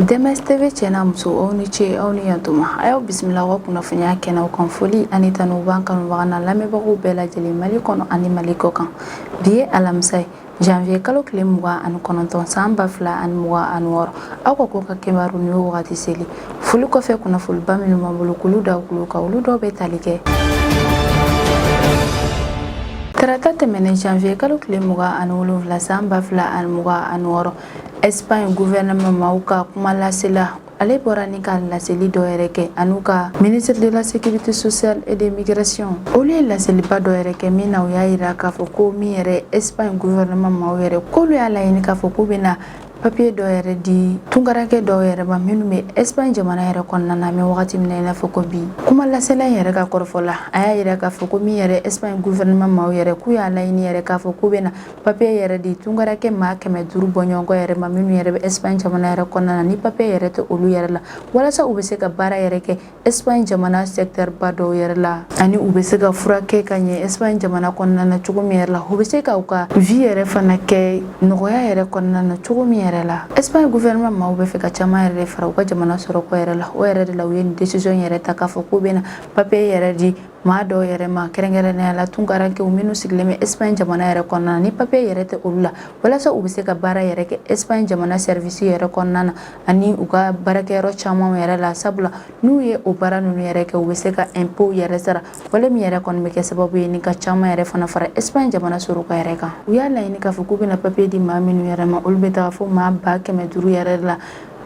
DMS TV cɛ n'a muso, aw ni ce, aw ni yantuma. A y'aw bisimila aw ka kunnafoniya kɛnɛw kan. Foli ani tanu b'an kanubaga n'a lamɛnbagaw bɛɛ lajɛlen, Mali kɔnɔ ani Mali kɔ kan. Bi ye alamisa ye, janvier kalo tile 29, san 2026. Aw ka ko ka kibaru ni o wagati seli. Foli kɔfɛ, kunnafoniba minnu b'an bolo k'olu da kulo kan, olu dɔw bɛ tali kɛ: tarata tɛmɛnen, janvier kalo tile 27, san 2026, Espagne gouvernement maaw ka kuma lasela, ale bɔra ni ka laseli dɔ yɛrɛ kɛ, an'u ka ministre de la Sécurité sociale et de migration. Olu ye laseliba dɔ yɛrɛ kɛ min na u y'a yira k'a fɔ ko min yɛrɛ Espagne gouvernement maaw yɛrɛ, k'olu y'a laɲini k'a fɔ k'u bɛna papiye dɔ yɛrɛ di tunkarakɛ dɔw yɛrɛ ma minnu bɛ Espagne jamana yɛrɛ kɔnɔna na. An bɛ wagati min na i n'a fɔ ko bi, kuma lasela in yɛrɛ ka kɔrɔfɔ la, a y'a yira k'a fɔ ko min yɛrɛ Espagne gouvernement maaw yɛrɛ, k'u y'a laɲini yɛrɛ k'a fɔ k'u bɛna papiye yɛrɛ di tunkarakɛ maa 500 bɔɲɔgɔnkɔ yɛrɛ ma minnu yɛrɛ bɛ Espagne jamana yɛrɛ kɔnɔna na, ni papiye yɛrɛ tɛ olu yɛrɛ la, walasa u bɛ se ka baara yɛrɛ kɛ Espagne jamana secteur ba dɔw yɛrɛ la, ani u bɛ se ka furakɛ ka ɲɛ Espagne jamana kɔnɔna na cogo min yɛrɛ la, u bɛ se ka u ka vie yɛrɛ fana kɛ nɔgɔya yɛrɛ kɔnɔna na cogo min yɛrɛ la. Espagne gouvernement maaw bɛ fɛ ka caman yɛrɛ fara u ka jamana sɔrɔko yɛrɛ la. O yɛrɛ de la, u ye nin décision yɛrɛ ta k'a fɔ k'u bɛna papiye yɛrɛ di maa dɔw yɛrɛ ma, kɛrɛnkɛrɛnnenya la tunkarankew minnu sigilen bɛ Espagne jamana yɛrɛ kɔnɔna na, ni papiye yɛrɛ tɛ olu la, walasa u bɛ se ka baara yɛrɛ kɛ Espagne jamana service yɛrɛ kɔnɔna na ani u ka baarakɛyɔrɔ caman yɛrɛ la, sabula n'u ye o baara ninnu yɛrɛ kɛ, u bɛ se ka impôt yɛrɛ sara, wale min yɛrɛ kɔni bɛ kɛ sababu ye ni ka caman yɛrɛ fana fara Espagne jamana sɔrɔko yɛrɛ kan. U y'a laɲini k'a fɔ k'u bɛna papiye di maa minnu yɛrɛ ma, olu bɛ taga fo maa 500 000 yɛrɛ la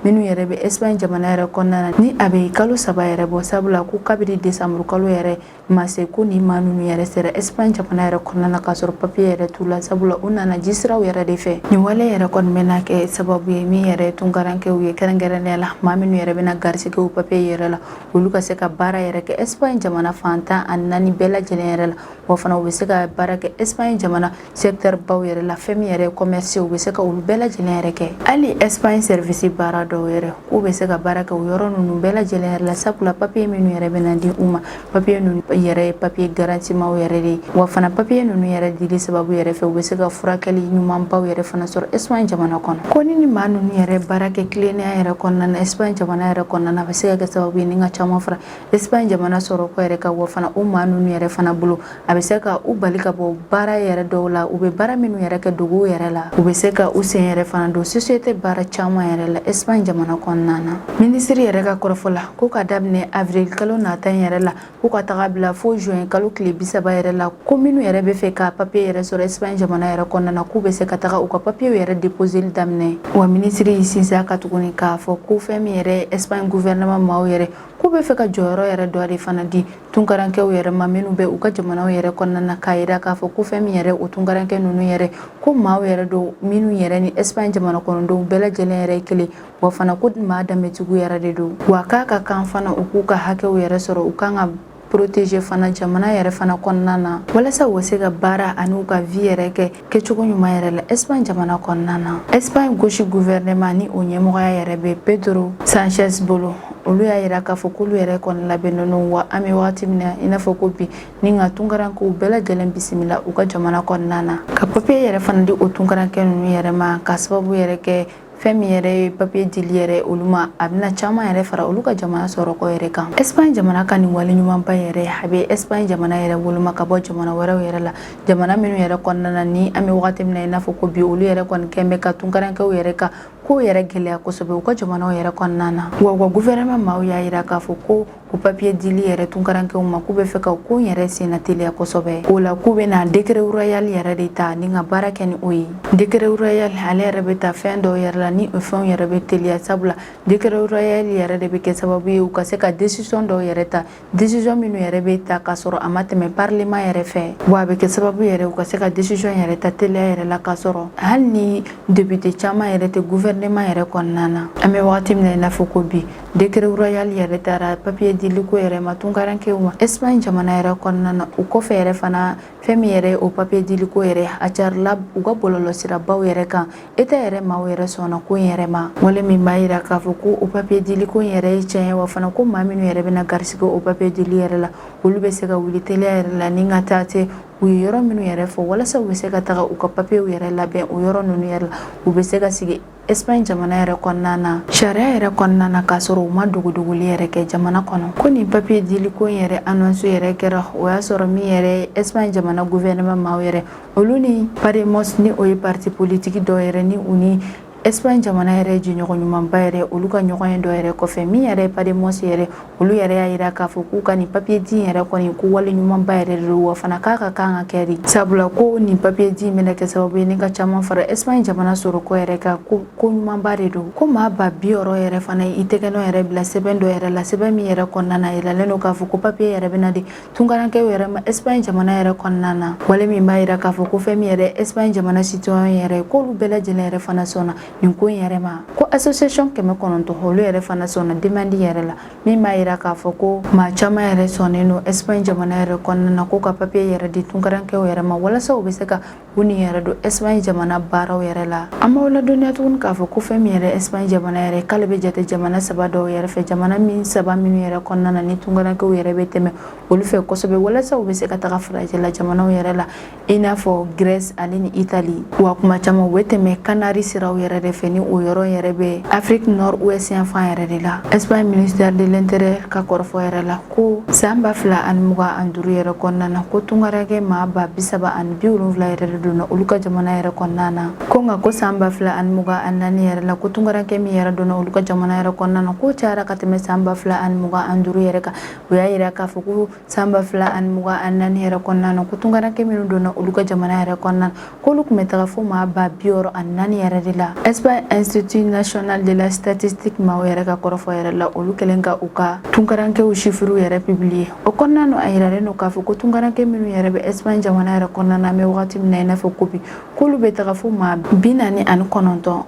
minnu yɛrɛ bɛ Espagne jamana yɛrɛ kɔnɔna na, ni a bɛ kalo 3 yɛrɛ bɔ, sabula ko kabini décembre kalo yɛrɛ ma se ko ni maa ninnu yɛrɛ sera Espagne jamana yɛrɛ kɔnɔna na k'a sɔrɔ papiye yɛrɛ t'u la, sabula u nana jisiraw yɛrɛ de fɛ. Nin wale yɛrɛ kɔni bɛna kɛ sababu ye min yɛrɛ tunkarankew ye, kɛrɛnkɛrɛnnenya la maa minnu yɛrɛ bɛna garisigɛw papiye yɛrɛ la, olu ka se ka baara yɛrɛ kɛ Espagne jamana fan 14 bɛɛ lajɛlen yɛrɛ la. Wa fana, u bɛ se ka baara kɛ Espagne jamana secteur baw yɛrɛ la, fɛn min yɛrɛ commerce, u bɛ se ka olu bɛɛ lajɛlen yɛrɛ kɛ, hali Espagne service baara dɔw yɛrɛ, k'u bɛ se ka baara kɛ o yɔrɔ ninnu bɛɛ lajɛlen yɛrɛ la, sabula papiye minnu yɛrɛ bɛna di u ma, papiye ninnu yɛrɛ ye papiye garantimaw yɛrɛ de ye. Wa fana, papiye ninnu yɛrɛ dili sababu yɛrɛ fɛ, u bɛ se ka furakɛli ɲumanbaw yɛrɛ fana sɔrɔ Espagne jamana kɔnɔ. Ko ni maa ninnu yɛrɛ baara kɛ tilennenya yɛrɛ kɔnɔna na Espagne jamana yɛrɛ kɔnɔna na, a bɛ se ka kɛ sababu ye ni ka caman fara Espagne jamana sɔrɔko yɛrɛ kan. Wa fana, o maa ninnu yɛrɛ fana bolo, a bɛ se ka u bali ka bɔ baara yɛrɛ dɔw la, u bɛ baara minnu yɛrɛ kɛ dogo yɛrɛ la. U bɛ se ka u sen yɛrɛ fana don société baara caman yɛrɛ la Espagne jamana kɔnɔna na. Minisiri yɛrɛ ka kɔrɔfɔ la, ko ka daminɛ avril kalo nata in yɛrɛ la, ko ka taga bila fo juin kalo tile 30 yɛrɛ la, ko minnu yɛrɛ bɛ fɛ ka papiye yɛrɛ sɔrɔ Espagne jamana yɛrɛ kɔnɔna na, k'u bɛ se ka taga u ka papiye yɛrɛ déposeli daminɛ. Wa minisiri y'i sinsin a kan tuguni k'a fɔ ko fɛn min yɛrɛ Espagne gouvernement maaw yɛrɛ, k'u bɛ fɛ ka jɔyɔrɔ yɛrɛ dɔ de fana di tunkarankɛw yɛrɛ ma minnu bɛ u ka jamanaw yɛrɛ kɔnɔna na, k'a yira k'a fɔ ko fɛn min yɛrɛ o tunkarankɛ ninnu yɛrɛ, ko maaw yɛrɛ don minnu yɛrɛ ni Espagne jamana kɔnɔdenw bɛɛ lajɛlen yɛrɛ ye kelen. Wa fana, ko maa danbetigiw yɛrɛ de don, wa k'a ka kan fana u k'u ka hakɛw yɛrɛ sɔrɔ, u kan ka protéger fana jamana yɛrɛ fana kɔnɔna na, walasa u bɛ se ka baara ani u ka vie yɛrɛ kɛ kɛcogo ɲuman yɛrɛ la Espagne jamana kɔnɔna na. Espagne gauche gouvernement, ni o ɲɛmɔgɔya yɛrɛ bɛ Pedro Sanchez bolo, olu y'a yira k'a fɔ k'olu yɛrɛ kɔni labɛnnen don. Wa an bɛ wagati min na i n'a fɔ ko bi, ni ka tunkarankew bɛɛ lajɛlen bisimila u ka jamana kɔnɔna na, ka papiye yɛrɛ fana di o tunkarankɛ ninnu yɛrɛ ma, ka sababu yɛrɛ kɛ fɛn min yɛrɛ ye papiye dili yɛrɛ olu ma, a bɛna caman yɛrɛ fara olu ka jamana sɔrɔko yɛrɛ kan. Espagne jamana ka nin wale ɲumanba yɛrɛ, a bɛ Espagne jamana yɛrɛ woloma ka bɔ jamana wɛrɛw yɛrɛ la, jamana minnu yɛrɛ kɔnɔna na, ni an bɛ wagati min na i n'a fɔ ko bi, olu yɛrɛ kɔni kɛn bɛ ka tunkarankɛw yɛrɛ ka ko yɛrɛ gɛlɛya kosɛbɛ u ka jamanaw yɛrɛ kɔnɔna na. Wa u ka gouvernement maaw y'a yira k'a fɔ ko o papiye dili yɛrɛ tunkarankɛw ma, k'u bɛ fɛ ka ko yɛrɛ senna teliya kosɛbɛ. O la, k'u bɛna décret royal yɛrɛ de ta ni ka baara kɛ ni o ye. Décret royal, ale yɛrɛ bɛ ta fɛn dɔw yɛrɛ la, ni o fɛnw yɛrɛ bɛ teliya, sabula décret royal yɛrɛ de bɛ kɛ sababu ye u ka se ka décision dɔw yɛrɛ ta, décision minnu yɛrɛ bɛ ta k'a sɔrɔ a ma tɛmɛ parlement yɛrɛ fɛ. Wa a bɛ kɛ sababu yɛrɛ u ka se ka décision yɛrɛ ta teliya yɛrɛ la, k'a sɔrɔ hali ni député caman yɛrɛ tɛ gouvernement yɛrɛ kɔnɔna na. An bɛ wagati min na i n'a fɔ ko bi, décret royal yɛrɛ taara papiye diliko yɛrɛ ma tunkarankew ma Espagne jamana yɛrɛ kɔnɔna na. O kɔfɛ yɛrɛ fana, fɛn min yɛrɛ o papiye diliko yɛrɛ, a carila u ka bɔlɔlɔsirabaw yɛrɛ kan. État yɛrɛ maaw yɛrɛ sɔnna ko in yɛrɛ ma, wale min b'a yira k'a fɔ ko o papiye diliko in yɛrɛ ye tiɲɛ ye. Wa fana, ko maa minnu yɛrɛ bɛna garisigɛ o papiye dili yɛrɛ la, olu bɛ se ka wuli teliya yɛrɛ la ni ka taa se U ye yɔrɔ minnu yɛrɛ fɔ walasa u bɛ se ka taga u ka papiyew yɛrɛ labɛn o yɔrɔ ninnu yɛrɛ la, u bɛ se ka sigi Espagne jamana yɛrɛ kɔnɔna na, sariya yɛrɛ kɔnɔna na, k'a sɔrɔ u ma dogodogoli yɛrɛ kɛ jamana kɔnɔ. Ko nin papiye dili ko in yɛrɛ annonce yɛrɛ kɛra, o y'a sɔrɔ min yɛrɛ ye Espagne jamana gouvernement maaw yɛrɛ, olu ni Podemos, ni o ye parti politique dɔ yɛrɛ, ni u ni Espagne jamana yɛrɛ jɛɲɔgɔn ɲumanba yɛrɛ, olu ka ɲɔgɔn ye dɔ yɛrɛ kɔfɛ. Min yɛrɛ ye Podemos yɛrɛ, olu yɛrɛ y'a yira k'a fɔ k'u ka nin papiye di yɛrɛ kɔni, ko wale ɲumanba yɛrɛ de don, wa fana k'a ka kan ka kɛ de, sabula ko nin papiye di bɛna kɛ sababu ye ni ka caman fara Espagne jamana sɔrɔko yɛrɛ kan, ko ko ɲumanba de don. Ko maa 60 000 yɛrɛ fana i tɛgɛnɔ yɛrɛ bila sɛbɛn dɔ yɛrɛ la, sɛbɛn min yɛrɛ kɔnɔna na yiralen don k'a fɔ ko papiye yɛrɛ bɛna di tunkarankew yɛrɛ ma Espagne jamana yɛrɛ kɔnɔna na, wale min b'a yira k'a fɔ ko fɛn min yɛrɛ Espagne jamana citoyen yɛrɛ, k'olu bɛɛ lajɛlen yɛrɛ fana sɔnna nin ko in yɛrɛ ma. Ko association 900, olu yɛrɛ fana sɔnna demande yɛrɛ la, min b'a yira k'a fɔ ko maa caman yɛrɛ sɔnnen don Espagne jamana yɛrɛ kɔnɔna na ko ka papiye yɛrɛ di tunkarankew yɛrɛ ma, walasa u bɛ se ka u ni yɛrɛ don Espagne jamana baaraw yɛrɛ la. An b'aw ladɔnniya tuguni k'a fɔ ko fɛn min yɛrɛ Espagne jamana yɛrɛ, k'ale bɛ jate jamana saba dɔw yɛrɛ fɛ, jamana min saba minnu yɛrɛ kɔnɔna na ni tunkarankew yɛrɛ bɛ tɛmɛ olu fɛ kosɛbɛ walasa u bɛ se ka taga farajɛla jamanaw yɛrɛ la, i n'a fɔ Grèce ale ni Italie. Wa kuma caman u bɛ tɛmɛ Canary siraw yɛrɛ de fɛ, ni o yɔrɔ yɛrɛ bɛ Afrique Nord Ouest yanfan yɛrɛ de la. Espagne ministère de l'Intérieur ka kɔrɔfɔ yɛrɛ la, ko san 2025 yɛrɛ kɔnɔna na, ko tunkaranke maa 307 000 yɛrɛ de donna olu ka jamana yɛrɛ kɔnɔna na. Ko nka ko san 2024 yɛrɛ la, ko tunkaranke min yɛrɛ donna olu ka jamana yɛrɛ kɔnɔna na, k'o cayara ka tɛmɛ san 2025 yɛrɛ kan. O y'a yira k'a fɔ ko san 2024 yɛrɛ kɔnɔna na, ko tunkaranke minnu donna olu ka jamana yɛrɛ kɔnɔna na, k'olu tun bɛ taga fo maa 64 000 yɛrɛ de la. Espagne Institut national de la statistique maaw yɛrɛ ka kɔrɔfɔ yɛrɛ la, olu kɛlen ka u ka tunkarankew chiffres yɛrɛ publier, o kɔnɔna na a yiralen don k'a fɔ ko tunkaranke minnu yɛrɛ bɛ Espagne jamana yɛrɛ kɔnɔna na, an bɛ wagati min na i n'a fɔ ko bi, k'olu bɛ taga fo maa 49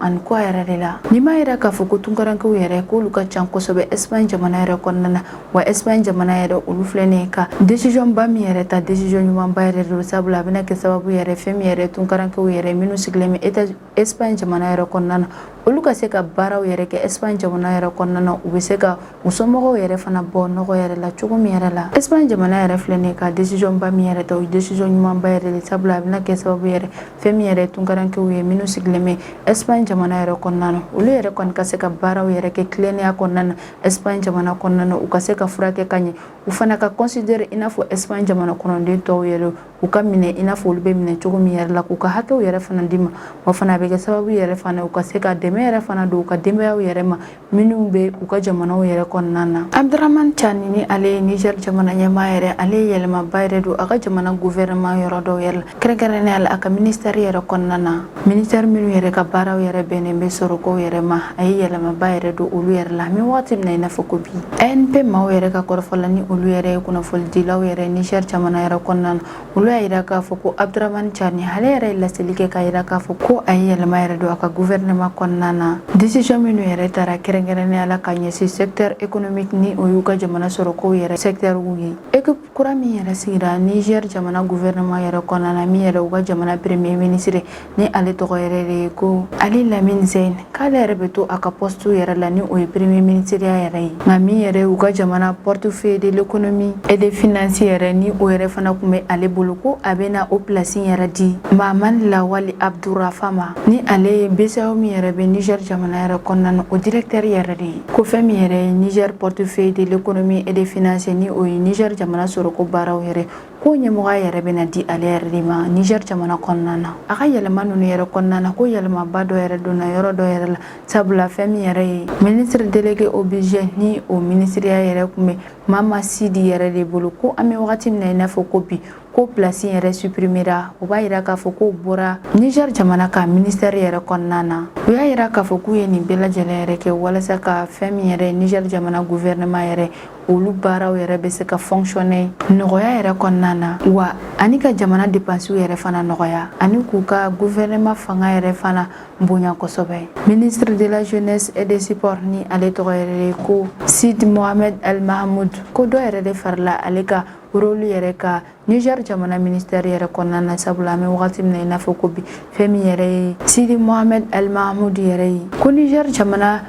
ani kɔ yɛrɛ de la. Nin b'a yira k'a fɔ ko tunkarankew yɛrɛ, k'olu ka ca kosɛbɛ Espagne jamana yɛrɛ kɔnɔna na. Wa Espagne jamana yɛrɛ, olu filɛ nin ye ka décision ba min yɛrɛ ta, décision ɲumanba yɛrɛ don, sabula a bɛna kɛ sababu yɛrɛ, fɛn min yɛrɛ tunkarankew yɛrɛ minnu sigilen bɛ Espagne jamana yɛrɛ kɔnɔna na, olu ka se ka baaraw yɛrɛ kɛ Espagne jamana yɛrɛ kɔnɔna na, u bɛ se ka u somɔgɔw yɛrɛ fana bɔ nɔgɔ yɛrɛ la cogo min yɛrɛ la. Espagne jamana yɛrɛ filɛ nin ye ka décision ba min yɛrɛ ta, o ye décision ɲumanba yɛrɛ de, sabula a bɛna kɛ sababu yɛrɛ, fɛn min yɛrɛ tunkarankew ye minnu sigilen bɛ Espagne jamana yɛrɛ kɔnɔna na, olu yɛrɛ kɔni ka se ka baaraw yɛrɛ kɛ tilennenya kɔnɔna na Espagne jamana kɔnɔna na, u ka se ka furakɛ ka ɲɛ, u fana ka considérer i n'a fɔ Espagne jamana kɔnɔden tɔw yɛrɛ, u ka minɛ i n'a fɔ olu bɛ minɛ cogo min yɛrɛ la, k'u ka hakɛw yɛrɛ fana di ma. Wa fana a bɛ kɛ sababu yɛrɛ fana u ka se ka dɛmɛ yɛrɛ fana don u ka denbayaw yɛrɛ ma minnu bɛ u ka jamanaw yɛrɛ kɔnɔna na. Abdramane Tiani, ni ale ye Niger jamana ɲɛmaa yɛrɛ, ale ye yɛlɛmaba yɛrɛ don a ka jamana gouvernement yɔrɔ dɔw yɛrɛ la, kɛrɛnkɛrɛnnenya la a ka ministère yɛrɛ kɔnɔna na, ministère minnu yɛrɛ ka baaraw yɛrɛ bɛnnen bɛ sɔrɔkow yɛrɛ ma, a ye yɛlɛmaba yɛrɛ don olu yɛrɛ la. An bɛ waati min na i n'a fɔ ko bi, ANP maaw yɛrɛ ka kɔrɔfɔ la, ni olu yɛrɛ ye kunnafonidilaw yɛrɛ Niger jamana yɛrɛ kɔnɔna na, olu y'a yira k'a fɔ ko Abdramane Tiani, ale yɛrɛ ye laseli kɛ k'a yira k'a fɔ ko a ye yɛlɛma yɛrɛ don a ka gouvernement kɔnɔna na. Décision minnu yɛrɛ taara, kɛrɛnkɛrɛnnenya la ka ɲɛsin secteur économique, ni o y'u ka jamana sɔrɔkow yɛrɛ secteur ye, équipe kura min yɛrɛ sigira Niger jamana gouvernement yɛrɛ kɔnɔna na, min yɛrɛ u ka jamana premier ministre, ni ale tɔgɔ yɛrɛ de ye ko Ali Lamine Zeine, k'ale yɛrɛ bɛ to a ka poste yɛrɛ la, ni o ye premier ministre yɛrɛ ye. Nka min yɛrɛ u ka jamana portefeuille de l'économie et des finances yɛrɛ, ni o yɛrɛ fana tun bɛ ale bolo, ko a bɛna o place yɛrɛ di Mahamane Lawali Abdourafa ma, ni ale ye BCEAO min yɛrɛ bɛ Niger jamana yɛrɛ kɔnɔna na, o directeur yɛrɛ de ye. Ko fɛn min yɛrɛ ye Niger portefeuille de l'économie et des finances, ni o ye Niger jamana sɔrɔko baaraw yɛrɛ, ko ɲɛmɔgɔya yɛrɛ bɛna di ale yɛrɛ de ma Niger jamana kɔnɔna na. A ka yɛlɛma ninnu yɛrɛ kɔnɔna na, ko yɛlɛmaba dɔ yɛrɛ donna yɔrɔ dɔ yɛrɛ la, sabula fɛn min yɛrɛ ye ministre délégué au budget, ni o ministeriya yɛrɛ tun bɛ Mama Sidi yɛrɛ de bolo, ko an bɛ wagati min na i n'a fɔ ko bi, ko place yɛrɛ supprimera. O b'a yira k'a fɔ k'o bɔra Niger jamana ka ministère yɛrɛ kɔnɔna na. U y'a yira k'a fɔ k'u ye nin bɛɛ lajɛlen yɛrɛ kɛ walasa ka fɛn min yɛrɛ Niger jamana gouvernement yɛrɛ, olu baaraw yɛrɛ bɛ se ka fonctionner nɔgɔya yɛrɛ kɔnɔna na, wa ani ka jamana dépenses yɛrɛ fana nɔgɔya, ani k'u ka gouvernement fanga yɛrɛ fana bonya kosɛbɛ. Ministre de la Jeunesse et des Sports, ni ale tɔgɔ yɛrɛ ko Sidi Mohamed El Mahmoud, ko dɔ yɛrɛ de farala ale ka rôle yɛrɛ ka Niger jamana ministère yɛrɛ kɔnɔna na, sabula an bɛ wagati min na i n'a fɔ ko bi, fɛn min yɛrɛ ye Sidi Mohamed El Mahmoud yɛrɛ ye, ko Niger jamana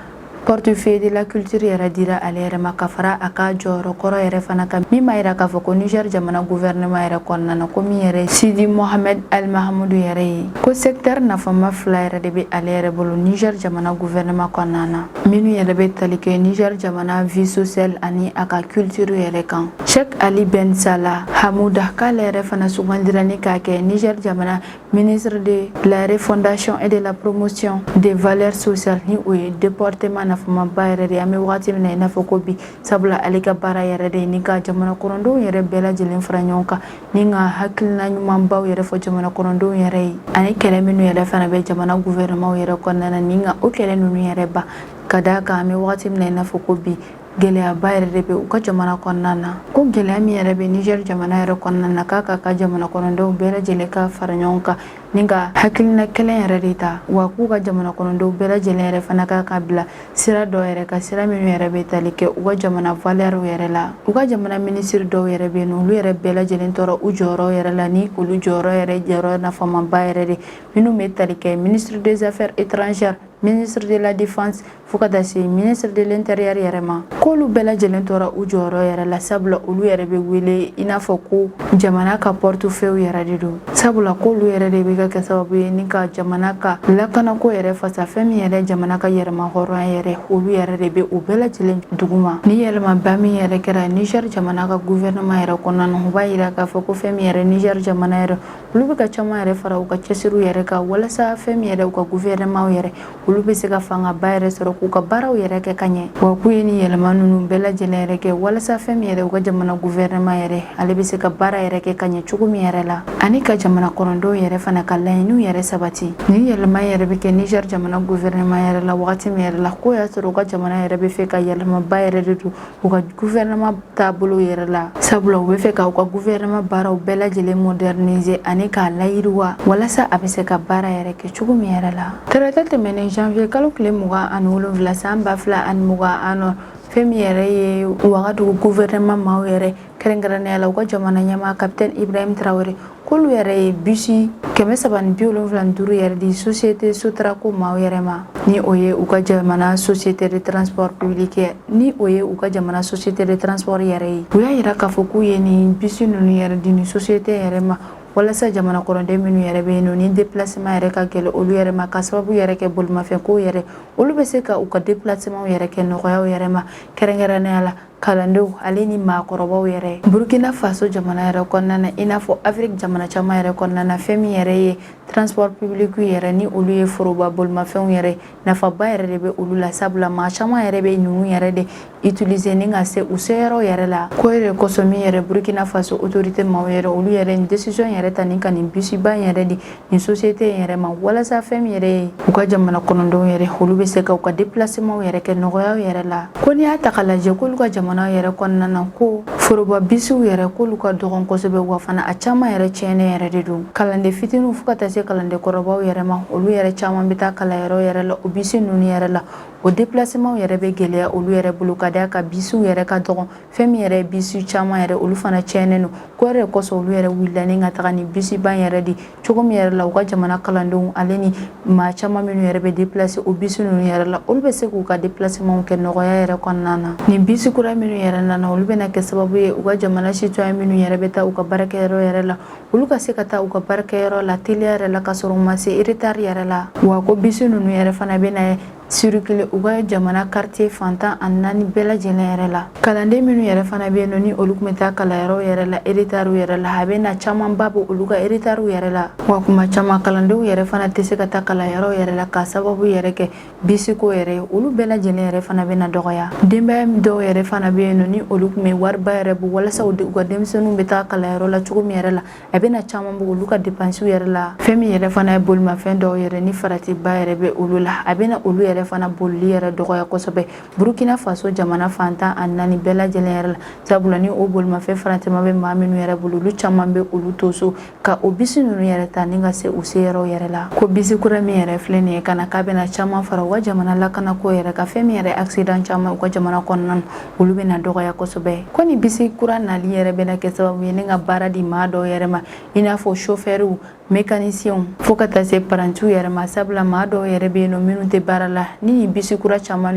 Portefeuille de la culture yɛrɛ dira ale yɛrɛ ma ka fara a ka jɔyɔrɔ kɔrɔ yɛrɛ fana kan, min b'a yira k'a fɔ ko Niger jamana gouvernement yɛrɛ kɔnɔna na, ko min yɛrɛ Sidi Mohamed Al Mahamudu yɛrɛ ye, ko secteur nafama fila yɛrɛ de bɛ ale yɛrɛ bolo Niger jamana gouvernement kɔnɔna na, minnu yɛrɛ bɛ tali kɛ Niger jamana vie sociale ani a ka culture yɛrɛ kan. Cheikh Ali Ben Salah Hamouda, k'ale yɛrɛ fana sugandira ni k'a kɛ Niger jamana ministre de la refondation et de la promotion des valeurs sociales, ni o ye département nafamaba yɛrɛ de ye an bɛ wagati min na i n'a fɔ ko bi, sabula ale ka baara yɛrɛ de ye ni ka jamana kɔnɔdenw yɛrɛ bɛɛ lajɛlen fara ɲɔgɔn kan ni ka hakilina ɲumanbaw yɛrɛ fɔ jamana kɔnɔdenw yɛrɛ ye, ani kɛlɛ minnu yɛrɛ fana bɛ jamana gouvernement yɛrɛ kɔnɔna na, ni ka o kɛlɛ ninnu yɛrɛ ban, ka d'a kan an bɛ wagati min na i n'a fɔ ko bi, gɛlɛyaba yɛrɛ de bɛ u ka jamana kɔnɔna na. Ko gɛlɛya min yɛrɛ bɛ Niger jamana yɛrɛ kɔnɔna na, k'a ka jamana kɔnɔdenw bɛɛ lajɛlen ka fara ɲɔgɔn kan ni ka hakilina kelen yɛrɛ de ta, wa k'u ka jamana kɔnɔdenw bɛɛ lajɛlen yɛrɛ fana ka bila sira dɔw yɛrɛ ka sira minnu yɛrɛ bɛ tali kɛ u ka jamana valeur yɛrɛ la. U ka jamana minisiri dɔw yɛrɛ bɛ yen, olu yɛrɛ bɛɛ lajɛlen tora u jɔyɔrɔ yɛrɛ la, ni olu jɔyɔrɔ yɛrɛ jɔyɔrɔ nafamaba yɛrɛ de, minnu bɛ tali kɛ ministre des affaires étrangères, ministre de la défense, fo ka taa se ministre de l'intérieur yɛrɛ ma, k'olu bɛɛ lajɛlen tora u jɔyɔrɔ yɛrɛ la, sabula olu yɛrɛ bɛ wele i n'a fɔ ko jamana ka portefeuille yɛrɛ de don, sabula k'olu yɛrɛ de bɛ ka kɛ sababu ye ni ka jamana ka lakanako yɛrɛ fasa, fɛn min yɛrɛ jamana ka yɛrɛma hɔrɔnya yɛrɛ, olu yɛrɛ de bɛ o bɛɛ lajɛlen duguma. Ni yɛlɛmaba min yɛrɛ kɛra Niger jamana ka gouvernement yɛrɛ kɔnɔna na, o b'a yira k'a fɔ ko fɛn min yɛrɛ Niger jamana yɛrɛ, olu bɛ ka caman yɛrɛ fara u ka cɛsiriw yɛrɛ kan, walasa fɛn min yɛrɛ u ka gouvernement yɛrɛ, olu bɛ se ka fangaba yɛrɛ sɔrɔ k'u ka baaraw yɛrɛ kɛ ka ɲɛ. Wa k'u ye nin yɛlɛma ninnu bɛɛ lajɛlen yɛrɛ kɛ walasa fɛn min yɛrɛ u ka jamana gouvernement yɛrɛ, ale bɛ se ka baara yɛrɛ kɛ ka ɲɛ cogo min yɛrɛ la, ani ka jamana kɔnɔdenw yɛrɛ fana ka laɲiniw yɛrɛ sabati. Nin yɛlɛma yɛrɛ bɛ kɛ Niger jamana gouvernement yɛrɛ la wagati min yɛrɛ la, k'o y'a sɔrɔ u ka jamana yɛrɛ bɛ fɛ ka yɛlɛmaba yɛrɛ de don u ka gouvernement taabolo yɛrɛ la, sabula u bɛ fɛ ka u ka gouvernement baaraw bɛɛ lajɛlen moderniser ani k'a layiriwa, walasa a bɛ se ka baara yɛrɛ kɛ cogo min yɛrɛ la. Tarata tɛmɛnen, janvier kalo tile 27 san 2026, fɛn min yɛrɛ ye Wagadugu gouvernement maaw yɛrɛ, kɛrɛnkɛrɛnnenya la u ka jamana ɲɛmaa capitaine Ibrahim Traoré, k'olu yɛrɛ ye bisi 375 yɛrɛ di société Sotraco maaw yɛrɛ ma, ni o ye u ka jamana société de transport public ye, ni o ye u ka jamana société de transport yɛrɛ ye. U y'a yira k'a fɔ k'u ye nin bisi ninnu yɛrɛ di nin société yɛrɛ ma, walasa jamana kɔnɔden minnu yɛrɛ bɛ yen nɔ, ni déplacement yɛrɛ ka gɛlɛn olu yɛrɛ ma, ka sababu yɛrɛ kɛ bolimafɛn ko yɛrɛ, olu bɛ se ka u ka déplacement yɛrɛ kɛ nɔgɔyaw yɛrɛ ma, kɛrɛnkɛrɛnnenya la kalandenw ale ni maakɔrɔbaw yɛrɛ. Burkina Faso jamana yɛrɛ kɔnɔna na, i n'a fɔ Afiriki jamana caman yɛrɛ kɔnɔna na, fɛn min yɛrɛ ye transport public yɛrɛ, ni olu ye foroba bolimafɛnw yɛrɛ, nafaba yɛrɛ de bɛ olu la, sabula maa caman yɛrɛ bɛ ninnu yɛrɛ de utiliser ni ka se u seyɔrɔ yɛrɛ la. Ko yɛrɛ kosɔn, min yɛrɛ Burkina Faso autorité maaw yɛrɛ, olu yɛrɛ nin décision yɛrɛ ta ni ka nin bisiba in yɛrɛ di nin société in yɛrɛ ma, walasa fɛn min yɛrɛ ye u ka jamana kɔnɔdenw yɛrɛ, olu bɛ se ka u ka déplacement yɛrɛ kɛ nɔgɔyaw yɛrɛ la. Ko n'i y'a ta k'a lajɛ, k'olu ka jamana yɛrɛ kɔnɔna na, ko foroba bisiw yɛrɛ, k'olu ka dɔgɔn kosɛbɛ, wa fana a caman yɛrɛ tiɲɛnen yɛrɛ de don. Kalanden fitininw fo ka taa se kalanden kɔrɔbaw yɛrɛ ma, olu yɛrɛ caman bɛ taa kalanyɔrɔ yɛrɛ la o bisi ninnu yɛrɛ la. O déplacement yɛrɛ bɛ gɛlɛya olu yɛrɛ bolo, ka d'a kan bisiw yɛrɛ ka dɔgɔn, fɛn min yɛrɛ bisi caman yɛrɛ, olu fana tiɲɛnen don. Ko yɛrɛ kosɔn, olu yɛrɛ wulila ni ka taga ni bisiba in yɛrɛ di cogo min yɛrɛ la, u ka jamana kalandenw ale ni maa caman minnu yɛrɛ bɛ déplacer o bisi ninnu yɛrɛ la, olu bɛ se k'u ka déplacement kɛ nɔgɔya yɛrɛ kɔnɔna na. Nin bisi kura minnu yɛrɛ nana, olu bɛna kɛ sababu ye u ka jamana citoyen minnu yɛrɛ bɛ taa u ka baarakɛyɔrɔ yɛrɛ la, olu ka se ka taa u ka baarakɛyɔrɔ la teliya yɛrɛ la, ka sɔrɔ u ma se retard yɛrɛ la. Wa ko bisi ninnu yɛrɛ fana bɛna circuler u ka jamana quartier fan 14 bɛɛ lajɛlen yɛrɛ la. Kalanden minnu yɛrɛ fana bɛ yen nɔ, ni olu tun bɛ taa kalanyɔrɔ yɛrɛ la retard yɛrɛ la, a bɛ na camanba bɔ olu ka retard yɛrɛ la. Wa kuma caman, kalandenw yɛrɛ fana tɛ se ka taa kalanyɔrɔ yɛrɛ la, k'a sababu yɛrɛ kɛ bisiko yɛrɛ ye, olu bɛɛ lajɛlen yɛrɛ fana bɛna dɔgɔya. Denbaya dɔw yɛrɛ fana bɛ yen nɔ, ni olu tun bɛ wariba yɛrɛ bɔ walasa u ka denmisɛnninw bɛ taa kalanyɔrɔ la cogo min yɛrɛ la, a bɛna caman bɔ olu ka dépenses yɛrɛ la. Fɛn min yɛrɛ fana ye bolimafɛn dɔw yɛrɛ, ni faratiba yɛrɛ bɛ olu la, a bɛna olu yɛrɛ fana bolili yɛrɛ dɔgɔya kosɛbɛ Burkina Faso jamana fan 14 bɛɛ lajɛlen yɛrɛ la, sabula ni o bolimafɛn faratima bɛ maa minnu yɛrɛ bolo, olu caman bɛ olu to so ka o bisi ninnu yɛrɛ ta ni ka se u seyɔrɔ yɛrɛ la. Ko bisi kura min yɛrɛ filɛ nin ye ka na, k'a bɛna caman fara u ka jamana lakanako yɛrɛ ka fɛn min yɛrɛ accident caman u ka jamana kɔnɔna na, olu bɛna dɔgɔya kosɛbɛ. Ko ni bisi kura nali yɛrɛ bɛna kɛ sababu ye ni ka baara di maa dɔw yɛrɛ ma, i n'a fɔ chauffeurw Mécanicienw fo ka taa se parantiw yɛrɛ ma, sabula maa dɔw yɛrɛ bɛ yen nɔ minnu tɛ baara la. Ni nin bisi kura caman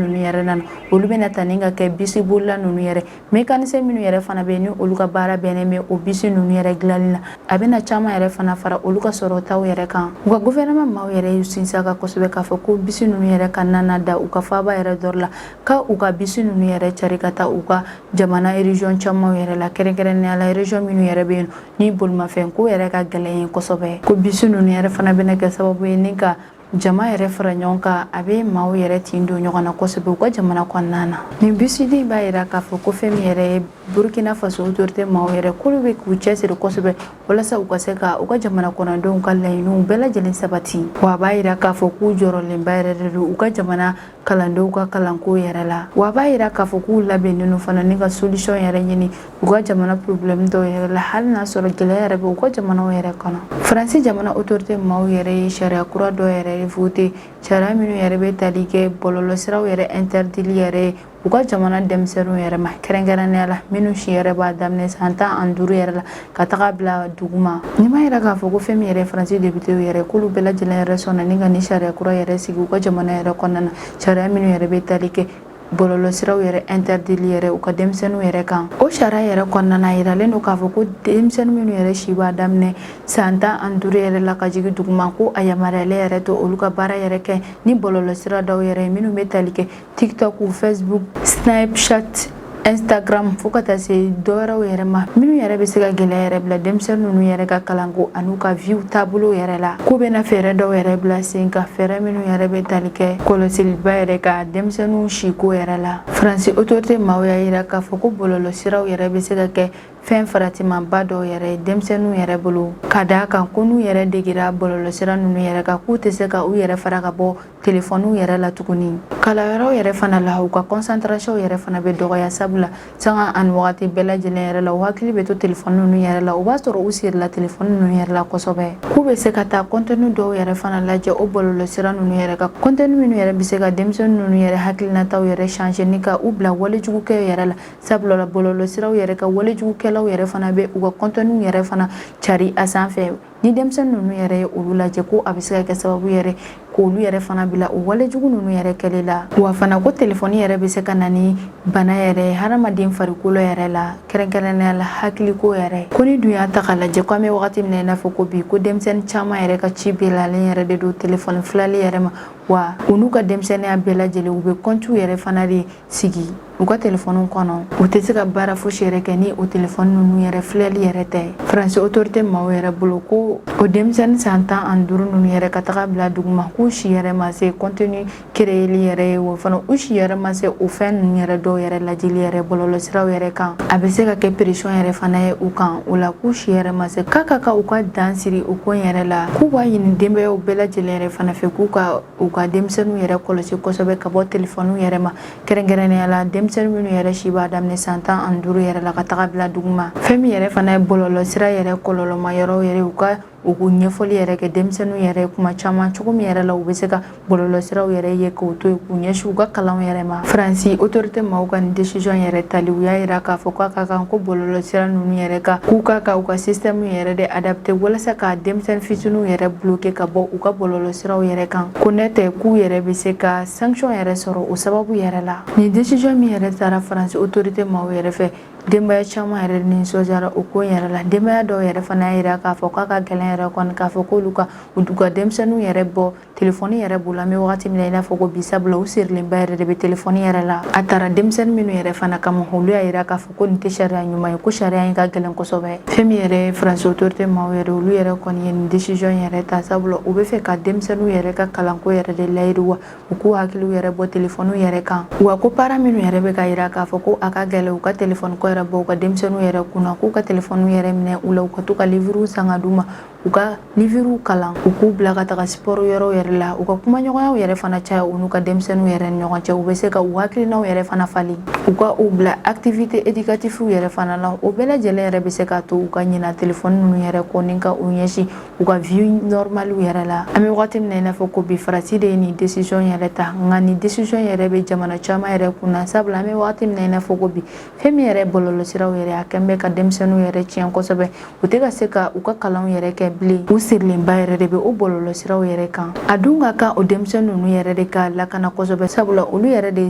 ninnu yɛrɛ nana, olu bɛna ta ni ka kɛ bisi bolila ninnu yɛrɛ, mécanicien minnu yɛrɛ fana bɛ yen ni olu ka baara bɛnnen bɛ o bisi ninnu yɛrɛ dilanni la, a bɛna caman yɛrɛ fana fara olu ka sɔrɔtaw yɛrɛ kan. U ka gouvernement maaw yɛrɛ y'u sinsin a kan kosɛbɛ k'a fɔ ko bisi ninnu yɛrɛ kana na dan u ka faaba yɛrɛ dɔrɔn la, ka u ka bisi ninnu yɛrɛ cari ka taa u ka jamana région caman yɛrɛ la, kɛrɛnkɛrɛnnenya la région minnu yɛrɛ bɛ yen ni bolimafɛn ko yɛrɛ ka gɛlɛn ye kosɛbɛ. Ko bisi ninnu yɛrɛ fana bɛna kɛ sababu ye ni ka jama yɛrɛ fara ɲɔgɔn kan, a bɛ maaw yɛrɛ tin don ɲɔgɔn na kosɛbɛ u ka jamana kɔnɔna na. Nin bisiden b'a yira k'a fɔ ko fɛn min yɛrɛ ye Burkina Faso autorité maaw yɛrɛ, k'olu bɛ k'u cɛsiri kosɛbɛ walasa u ka se ka u ka jamana kɔnɔdenw ka laɲiniw bɛɛ lajɛlen sabati. Wa a b'a yira k'a fɔ k'u jɔrɔlenba yɛrɛ de don u ka jamana kalandenw ka kalanko yɛrɛ la. Wa a b'a yira k'a fɔ k'u labɛnnen don fana ni ka solution yɛrɛ ɲini u ka jamana problème dɔw yɛrɛ la, hali n'a sɔrɔ gɛlɛya yɛrɛ bɛ u ka jamanaw yɛrɛ kɔnɔ. Faransi jamana autorité maaw yɛrɛ ye sariya kura dɔ yɛrɛ voté, sariya minnu yɛrɛ bɛ tali kɛ bɔlɔlɔsiraw yɛrɛ interdili yɛrɛ ye u ka jamana denmisɛnninw yɛrɛ ma, kɛrɛnkɛrɛnnenya la minnu si yɛrɛ b'a daminɛ san 15 yɛrɛ la ka taga bila duguma. Nin b'a yira k'a fɔ ko fɛn min yɛrɛ Faransi députéw yɛrɛ, k'olu bɛɛ lajɛlen yɛrɛ sɔnna ni ka nin sariya kura yɛrɛ sigi u ka jamana yɛrɛ kɔnɔna na, sariya minnu yɛrɛ bɛ tali kɛ bɔlɔlɔsiraw yɛrɛ interdili yɛrɛ u ka denmisɛnninw yɛrɛ kan. O sariya yɛrɛ kɔnɔna na, yiralen don k'a fɔ ko denmisɛnnin minnu yɛrɛ si b'a daminɛ san 15 yɛrɛ la ka jigin duguma, ko a yamaruyalen yɛrɛ tɛ olu ka baara yɛrɛ kɛ ni bɔlɔlɔsira dɔw yɛrɛ ye minnu bɛ tali kɛ TikTok, Facebook, Snapchat, Instagram, fo ka taa se dɔwɛrɛw yɛrɛ ma, minnu yɛrɛ bɛ se ka gɛlɛya yɛrɛ bila denmisɛnnin ninnu yɛrɛ ka kalanko an'u ka vie taabolo yɛrɛ la. K'u bɛna fɛɛrɛ dɔw yɛrɛ bila sen kan, fɛɛrɛ minnu yɛrɛ bɛ tali kɛ kɔlɔsiliba yɛrɛ ka denmisɛnninw siko yɛrɛ la. Faransi autorité maaw y'a yira k'a fɔ ko bɔlɔlɔsiraw yɛrɛ bɛ se ka kɛ fɛn faratimaba dɔw yɛrɛ ye denmisɛnninw yɛrɛ bolo, ka d'a kan ko n'u yɛrɛ degera bɔlɔlɔsira ninnu yɛrɛ kan, k'u tɛ se ka u yɛrɛ fara ka bɔ telefɔniw yɛrɛ la tuguni. Kalanyɔrɔw yɛrɛ fana la, u ka concentration yɛrɛ fana bɛ dɔgɔya, sabula sanga ani wagati bɛɛ lajɛlen yɛrɛ la, u hakili bɛ to telefɔni ninnu yɛrɛ la, o b'a sɔrɔ u sirila telefɔni ninnu yɛrɛ la kosɛbɛ. K'u bɛ se ka taa contenu dɔw yɛrɛ fana lajɛ o bɔlɔlɔsira ninnu yɛrɛ kan, contenu minnu yɛrɛ bɛ se ka denmisɛnnin ninnu yɛrɛ hakilinataw yɛrɛ changer ni ka u bila walejugukɛ yɛrɛ la, sabula la bɔlɔlɔsiraw yɛrɛ ka walejugukɛlaw yɛrɛ fana bɛ u ka contenu yɛrɛ fana cari a sanfɛ. Ni denmisɛnnin ninnu yɛrɛ ye olu lajɛ, ko a bɛ se ka kɛ sababu yɛrɛ k'olu yɛrɛ fana bila o walejugu ninnu yɛrɛ kɛli la. Wa fana ko telefɔni yɛrɛ bɛ se ka na ni bana yɛrɛ ye hadamaden farikolo yɛrɛ la, kɛrɛnkɛrɛnnenya la hakiliko yɛrɛ. Ko ni dun y'a ta k'a lajɛ, ko an bɛ wagati min na i n'a fɔ ko bi, ko denmisɛnnin caman yɛrɛ ka ci bilalen yɛrɛ de don telefɔni filɛli yɛrɛ ma. Wa u n'u ka denmisɛnninya bɛɛ lajɛlen, u bɛ kɔntiw yɛrɛ fana de sigi u ka telefɔniw kɔnɔ, u tɛ se ka baara fosi yɛrɛ kɛ ni o telefɔni ninnu yɛrɛ filɛli yɛrɛ tɛ. Faransi autorité maaw yɛrɛ bolo, ko o denmisɛnnin san 15 ninnu yɛrɛ ka taga bila duguma, k'u si yɛrɛ ma se contenu créeli yɛrɛ ye, o fana u si yɛrɛ ma se o fɛn ninnu yɛrɛ dɔw yɛrɛ lajɛli yɛrɛ bɔlɔlɔsiraw yɛrɛ kan. A bɛ se ka kɛ pression yɛrɛ fana ye u kan. O la k'u si yɛrɛ ma se k'a ka kan u ka dan siri o ko yɛrɛ la. K'u b'a ɲini denbayaw bɛɛ lajɛlen yɛrɛ fana fɛ k'u ka u ka denmisɛnninw yɛrɛ kɔlɔsi kosɛbɛ ka bɔ telefɔniw yɛrɛ ma, kɛrɛnkɛrɛnnenya la denmisɛnnin minnu yɛrɛ si b'a daminɛ san 15 yɛrɛ la ka taga bila duguma. Fɛn min yɛrɛ fana ye bɔlɔlɔsira yɛrɛ kɔlɔlɔma yɔrɔw yɛrɛ, u ka u k'u ɲɛfɔli yɛrɛ kɛ denmisɛnninw yɛrɛ kuma caman cogo min yɛrɛ la u bɛ se ka bɔlɔlɔsiraw yɛrɛ ye k'o to yen, k'u ɲɛsin u ka kalanw yɛrɛ ma. Faransi autorité maaw ka nin décision yɛrɛ tali, u y'a yira k'a fɔ k'a ka kan ko bɔlɔlɔsira ninnu yɛrɛ ka k'u ka ka u ka système yɛrɛ de adapté walasa ka denmisɛnnin fitininw yɛrɛ bloquer ka bɔ u ka bɔlɔlɔsiraw yɛrɛ kan, ko n'o tɛ k'u yɛrɛ bɛ se ka sanction yɛrɛ sɔrɔ o sababu yɛrɛ la. Nin décision min yɛrɛ taara Faransi autorité maaw yɛrɛ fɛ, denbaya caman yɛrɛ nisɔndiyara o ko yɛrɛ la. Denbaya dɔw yɛrɛ fana y'a yira k'a fɔ k'a ka gɛlɛn yɛrɛ kɔni k'a fɔ k'olu ka u ka denmisɛnninw yɛrɛ bɔ telefɔni yɛrɛ bolo an bɛ wagati min na i n'a fɔ ko bi, sabula u sirilenba yɛrɛ de bɛ telefɔni yɛrɛ la. A taara denmisɛnnin minnu yɛrɛ fana kama, olu y'a yira k'a fɔ ko nin tɛ sariya ɲuman ye, ko sariya in ka gɛlɛn kosɛbɛ. Fɛn min yɛrɛ ye Faransi autorité maaw yɛrɛ, olu yɛrɛ kɔni ye nin décision yɛrɛ ta, sabula u bɛ fɛ ka denmisɛnninw yɛrɛ ka kalanko yɛrɛ de layiriwa, u k'u hakiliw yɛrɛ bɔ telefɔniw yɛrɛ kan. Wa ko parents minnu yɛrɛ bɛ ka yira k'a fɔ ko a ka gɛlɛn u ka telefɔni ko yɛrɛ bɔ u ka denmisɛnninw yɛrɛ kunna, k'u ka telefɔniw yɛrɛ minɛ u la, u ka to ka livre san ka d'u ma, u ka livre kalan, u k'u bila ka taga sport yɔrɔw yɛrɛ la, u ka kumaɲɔgɔnyaw yɛrɛ fana caya u n'u ka denmisɛnninw yɛrɛ ni ɲɔgɔn cɛ, u bɛ se ka u hakilinaw yɛrɛ fana falen, u ka u bila activité éducative yɛrɛ fana la. O bɛɛ lajɛlen yɛrɛ bɛ se k'a to u ka ɲina telefɔni ninnu yɛrɛ kɔ ni ka u ɲɛsin u ka vie normale yɛrɛ la. An bɛ wagati min na i n'a fɔ ko bi, Faransi de ye nin décision yɛrɛ ta, nka nin décision yɛrɛ bɛ jamana caman yɛrɛ kunna, sabula an bɛ wagati min na i n'a fɔ ko bi, fɛn min yɛrɛ bɔlɔlɔsiraw yɛrɛ, a kɛn bɛ ka denmisɛnninw yɛrɛ tiɲɛ kosɛbɛ. U tɛ ka se ka u ka kalanw yɛrɛ kɛ. bilen. U sirilenba yɛrɛ de bɛ o bɔlɔlɔsiraw yɛrɛ kan. A dun ka kan o denmisɛn ninnu yɛrɛ de ka lakana kosɛbɛ, sabula olu yɛrɛ de ye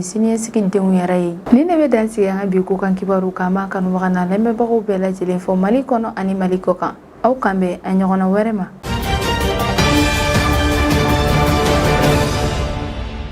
siniɲɛsigi denw yɛrɛ ye. Nin de bɛ dan sigi an ka bi kokan kibaru kan. An b'an kanubaga n'an lamɛnbagaw bɛɛ lajɛlen fo Mali kɔnɔ ani Mali kɔ kan. Aw k'an bɛn a ɲɔgɔnna wɛrɛ ma.